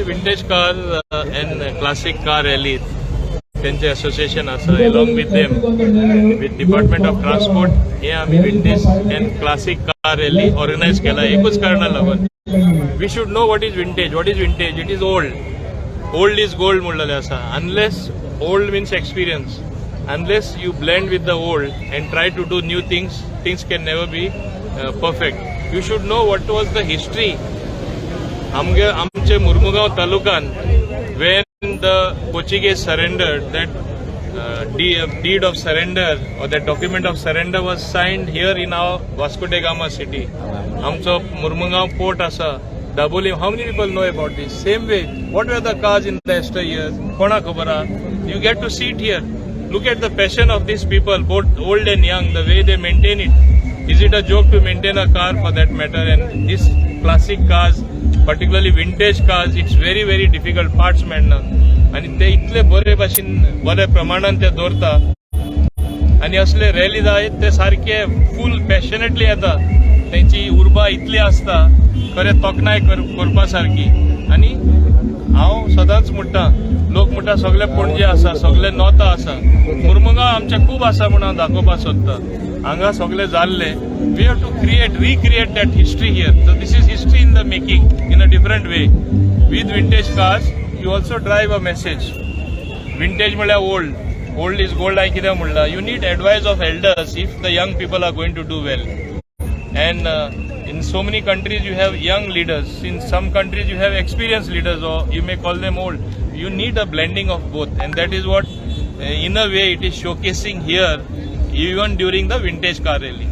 Vintage car and classic car rally तेंचे association आसा. Along with them, with Department of Transport, हे आमी vintage and classic car rally organize केला एकूच कारणा लागून, we should know what is vintage. What is vintage? It is old. Old is gold म्हणलेलें आसा. Unless, old means experience, unless you blend with the old and try to do new things, things can never be perfect. You should know what was the history. आमगे आमचे मुर्मुगांव तालुकान when the Portuguese surrendered, that deed of surrender or that document of surrender was signed here in our Vasco da Gama city. आमचो Mormugao port आसा, Dabolim. How many people know about this? Same way, what were the cars in the yesteryears? कोणा खबर आहा? You get to see it here. Look at the passion of these people, both old and young, the way they maintain it. Is it a joke to maintain a car, for that matter? And these classic cars, particularly vintage cars, it's very, very difficult. Parts मेळना आनी ते इतले बरे भाशेन, बऱ्या प्रमाणान ते दवरता आनी असले रॅली जायत ते सारके फूल पॅशनेटली येता. तेंची उर्बा इतली आसता, खरें तोखणाय करपा सारकी. आनी हांव सदांच म्हणटा, लोक म्हणटा सगळे पणजे आसा, सगळे नॉर्था आसा, मुर्मुगांव आमचे खूब आसा म्हूण हांव दाखोवपाक सोदता. हांगा सगळे जाल्ले, we have to create, recreate that history here. So this is history in the making in a different way. With vintage cars, you also drive a message. Vintage म्हळ्यार old. Old is gold हांवें कितें म्हणलां? You need advice of elders if the young people are going to do well. And in so many countries you have young leaders, in some countries you have experienced leaders, or you may call them old. You need a blending of both, and that is what in a way it is showcasing here, even during the vintage car rally.